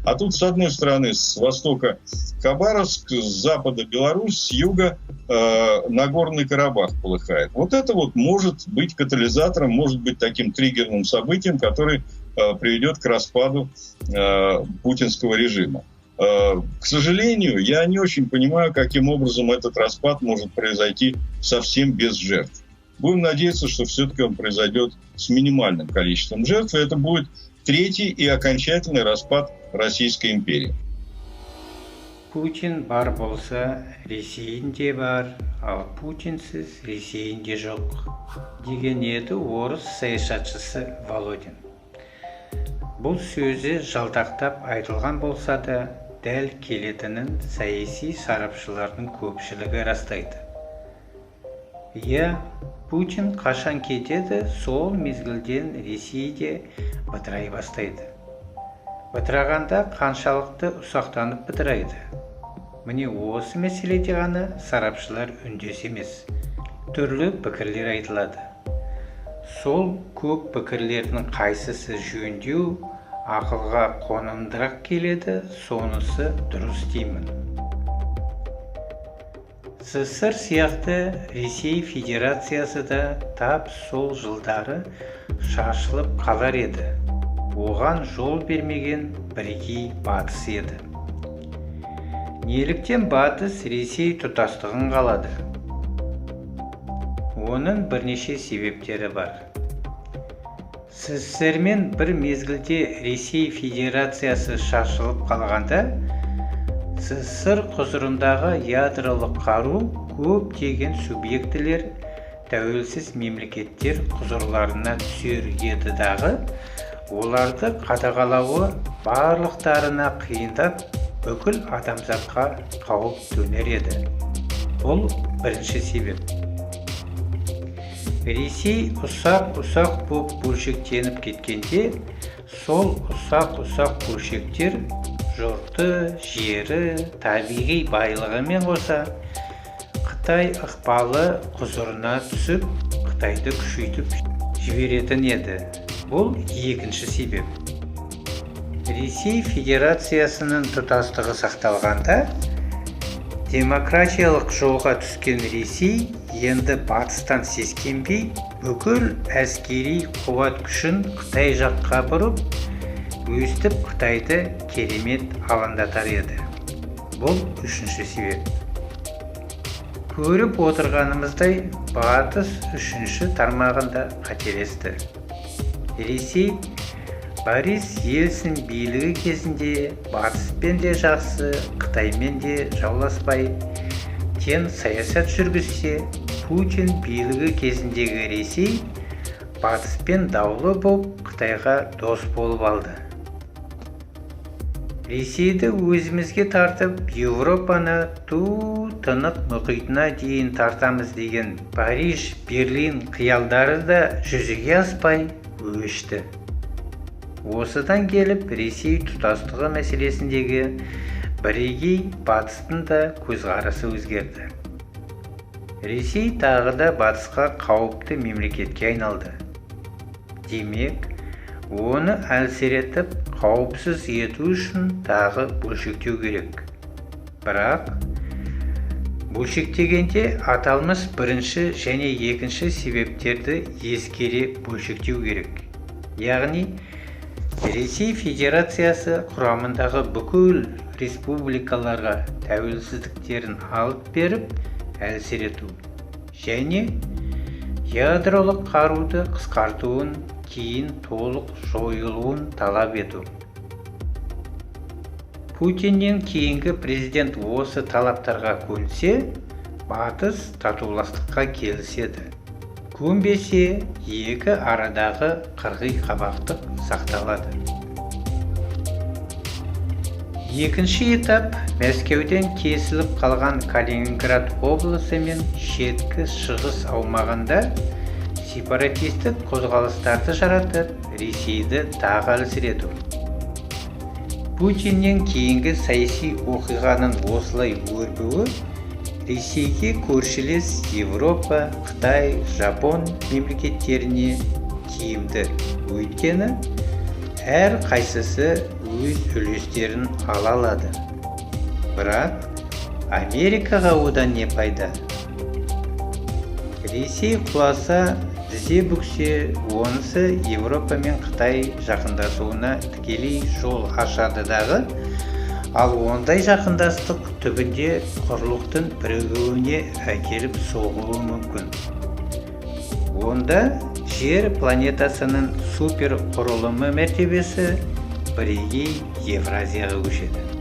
А тут, с одной стороны, с востока Хабаровск, с запада Беларусь, с юга Нагорный Карабах полыхает. Вот это вот может быть катализатором, может быть таким триггерным событием, который приведет к распаду путинского режима. К сожалению, я не очень понимаю, каким образом этот распад может произойти совсем без жертв. Будем надеяться, что все-таки он произойдет с минимальным количеством жертв, и это будет третий и окончательный распад Российской империи. Путин бар болса, Ресейдің де бар, ал Путинсіз Ресейдің де жоқ, деген еді орыс саясатшысы Володин. Бұл сөзі жалтақтап айтылған болса да, дәл келетінін саяси сарапшылардың көпшілігі растайды. Иә, Путин қашан кетеді, сол мезгілден Ресей де бытырай бастайды. Бытырағанда қаншалықты ұсақтанып бытырайды? Міне, осы мәселеде ғана сарапшылар үндес емес, түрлі пікірлер айтылады. Сол көп пікірлердің қайсысы жөндеу, ақылға қонымдырақ келеді, сонысы дұрыс деймін. СССР сияқты Ресей Федерациясы да тап сол жылдары шашылып қалар еді. Оған жол бермеген бірегей Батыс еді. Неліктен Батыс Ресей тұтастығын қалады? Оның бірнеше себептері бар. СССР-мен бір мезгілде Ресей Федерациясы шашылып қалғанда, СССР құзырындағы ядролық қару көптеген субъектілер, тәуелсіз мемлекеттер құзырларына түсер еді дағы, оларды қадағалауы барлықтарына қиындап, бүкіл адамзатқа қауіп төнер еді. Бұл бірінші себеп. Ресей ұсақ-ұсақ боп бөлшектеніп кеткенде, сол ұсақ-ұсақ бөлшектер жұрты, жері, табиғи байлығымен қоса Қытай ықпалы құзырына түсіп, Қытайды күшейтіп жіберетін еді. Бұл екінші себеп. Ресей Федерациясының тұтастығы сақталғанда, демократиялық жолға түскен Ресей енді Батыстан сескенбей, бүкіл әскери қуат күшін Қытай жаққа бұрып, өстіп Қытайды керемет алаңдатар еді. Бұл үшінші себеп. Көріп отырғанымыздай, Батыс үшінші тармағында қателесті. Ресей Борис Ельцин билігі кезінде Батыспен де жақсы, Қытаймен де жауласпай, тең саясат жүргізсе, Путин билігі кезіндегі Ресей Батыспен даулы боп, Қытайға дос болып алды. Ресейді өзімізге тартып, Еуропаны ту Тынық мұхитына дейін тартамыз деген Париж, Берлин қиялдары да жүзеге аспай өшті. Осыдан келіп Ресей тұтастығы мәселесіндегі бірегей Батыстың да көзқарасы өзгерді. Ресей тағы да Батысқа қауіпті мемлекетке айналды. Демек, оны әлсіретіп, қауіпсіз ету үшін тағы бөлшектеу керек. Бірақ бөлшектегенде аталмыш бірінші және екінші себептерді ескере бөлшектеу керек. Яғни Ресей Федерациясы құрамындағы бүкіл республикаларға тәуелсіздіктерін алып беріп, әлсірету және ядролық қаруды қысқартуын, кейін толық жойылуын талап ету. Путиннен кейінгі президент осы талаптарға көнсе, Батыс татуластыққа келіседі. Көнбесе, екі арадағы қырғи қабақтық сақталады. Екінші этап: Мәскеуден кесіліп қалған Калининград облысы мен шеткі шығыс аумағында сепаратистік қозғалыстарды жаратып, Ресейді тағы әлсірету. Путиннен кейінгі саяси оқиғаның осылай өрбуі Ресейге көршілес Европа, Қытай, Жапон мемлекеттеріне тиімді. Өйткені әр қайсысы Өз үлестерін ала алады. Бірақ Америкаға одан не пайда? Ресей құласа, тізе бүксе, онысы Еуропа мен Қытай жақындасуына тікелей жол ашады дағы, ал ондай жақындастық түбінде құрлықтың бірігуіне әкеліп соғуы мүмкін. Онда Жер планетасының суперқұрылымы мәртебесі бірегей Евразияға көшеді.